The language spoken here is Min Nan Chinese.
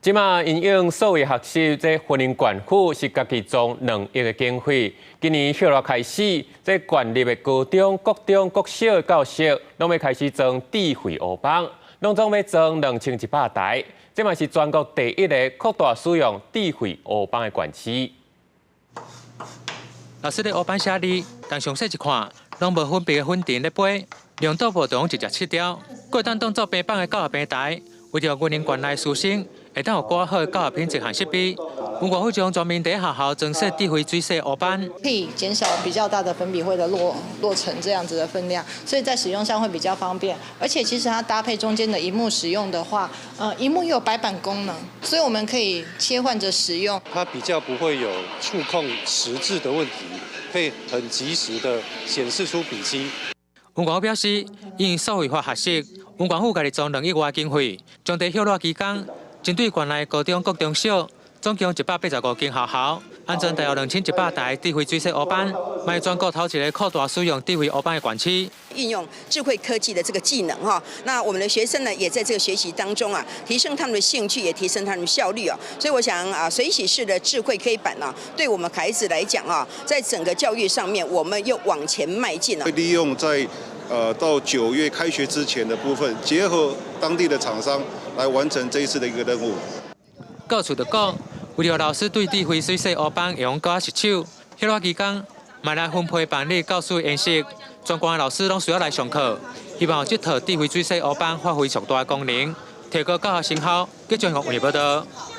這馬因應數位學習，這雲林縣府是家己裝2億的經費。今年暑熱開始，這縣立的高中、國中、國小的教室，攏欲開始裝智慧黑板，攏總欲裝2100台。這嘛是全國第一個擴大使用智慧黑板的縣市。老師佇黑板寫字，但詳細一看，攏無粉筆的粉塵咧飛，亮度無就攏直接切掉。閣會當當做平板的教學平台，為著雲林縣內師生會當有較好的教學品質和設備，雲縣府將全面佇學校增設智慧水洗黑板，可以減少比較大的粉筆會的落成這樣子的分量，所以在使用上會比較方便。而且其實它搭配中間的螢幕使用的話，螢幕又有白板功能，所以我們可以切換着使用。它比較不會有觸控遲滯的問題，可以很及時的顯示出筆跡。雲縣府表示，因數位化學習，雲縣府家己裝2億外經費，將佇歇熱期間，針對縣內高中、國中小，總共185間學校，安裝大約2100台智慧水洗黑板，嘛是全國頭一个擴大使用智慧黑板的縣市。運用智慧科技的這個技能哈，那我們的學生呢，也在這個學習當中啊，提升他們的興趣，也提升他們的效率啊。所以我想啊，水洗式的智慧黑板呢，對我們孩子來講啊，在整個教育上面，我們又往前邁進了。會利用在到9月開學之前的部分，結合當地的廠商來完成這一次的一個任務。各處就講，為著老師對智慧水洗黑板會用較熟手，歇熱期間嘛來分配辦理教師研習，全縣的老師攏需要來上課，希望這套智慧水洗黑板發揮上大的功能，提高教學成效。記者報道。